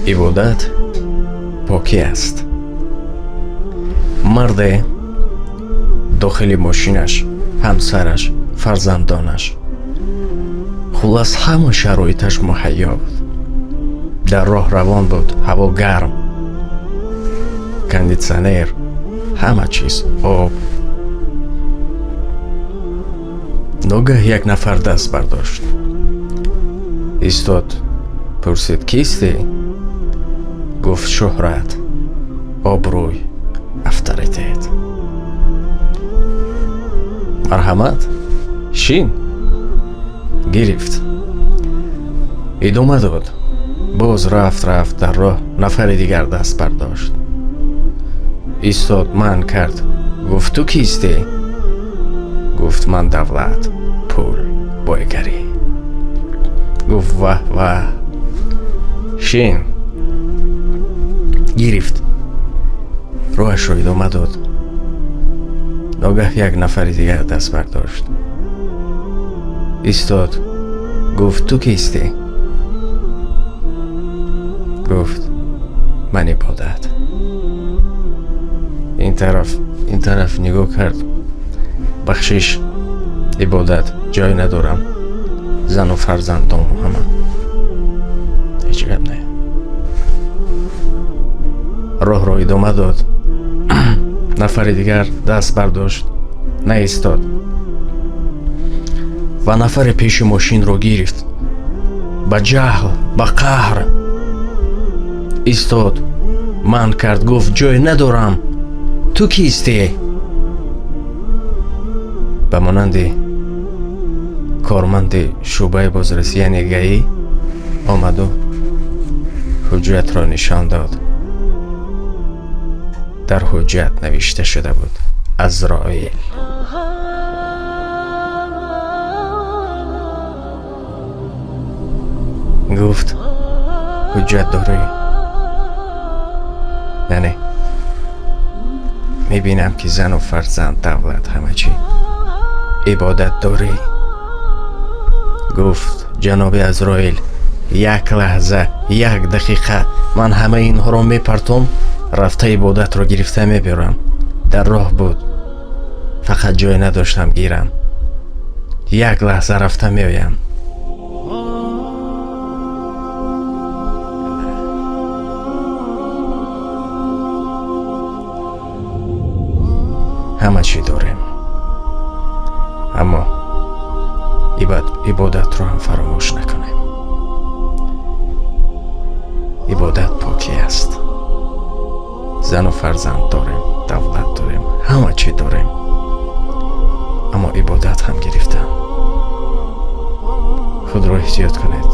Ибодат покӣ аст. Марде дохили мошинаш, ҳамсараш, фарзандонаш, хуллас ҳама шароиташ муҳайё буд. Дар роҳ равон буд, ҳаво гарм, кондитсионер, ҳама чиз, об. Ногаҳ як нафар даст бардошт, истод, пурсид: кистӣ? Гуфт: шӯҳрат, обрӯй, авторитет. Марҳамат, шин. Гирифт, идома дод. Боз рафт, рафт, дар роҳ нафари дигар даст бардошт, истод, манъ кард, гуфт: ту кистӣ? Гуфт: ман давлат, пул, бойгарӣ. Гуфт: ваҳ ваҳ, шин. Гирифт, роҳашро идома дод. Ногаҳ як нафари дигар даст бардошт, истод, гуфт: ту кистӣ? Гуфт: ман ибодат. Ин тараф, ин тараф нигоҳ кард. Бахшиш, ибодат, ҷой надорам, зану фарзандому ҳама, ҳеҷ гап не. Роҳро идома дод. Нафари дигар даст бардошт, наистод ва нафари пеши мошинро гирифт. Ба ҷаҳл, ба қаҳр истод, манъ кард, гуфт: ҷой надорам, ту кистӣ? Ба монанди корманди шӯъбаи бозрасӣ, яъне ГАИ, омаду ҳуҷҷатро нишон дод. Дар ҳуҷҷат навишта шуда буд: Азроил. Гуфт: ҳуҷҷат дорӣ? Яъне мебинам ки зану фарзанд, давлат, ҳама чӣ. Ибодат дорӣ? Гуфт: ҷаноби Азроил, як лаҳза, як дақиқа, ман ҳамаи инҳоро мепартом, рафта ибодатро гирифта мебиёрам. Дар роҳ буд, фақат ҷой надоштам гирам. Як лаҳза рафта меоям. Ҳама чӣ дорем, аммо ибодатро ҳам фаромӯш накунем. Ибодат покӣ аст. Зану фарзанд дорем, давлат дорем, ҳама чӣ дорем, аммо ибодат ҳам гирифтам. Худро эҳтиёт кунед.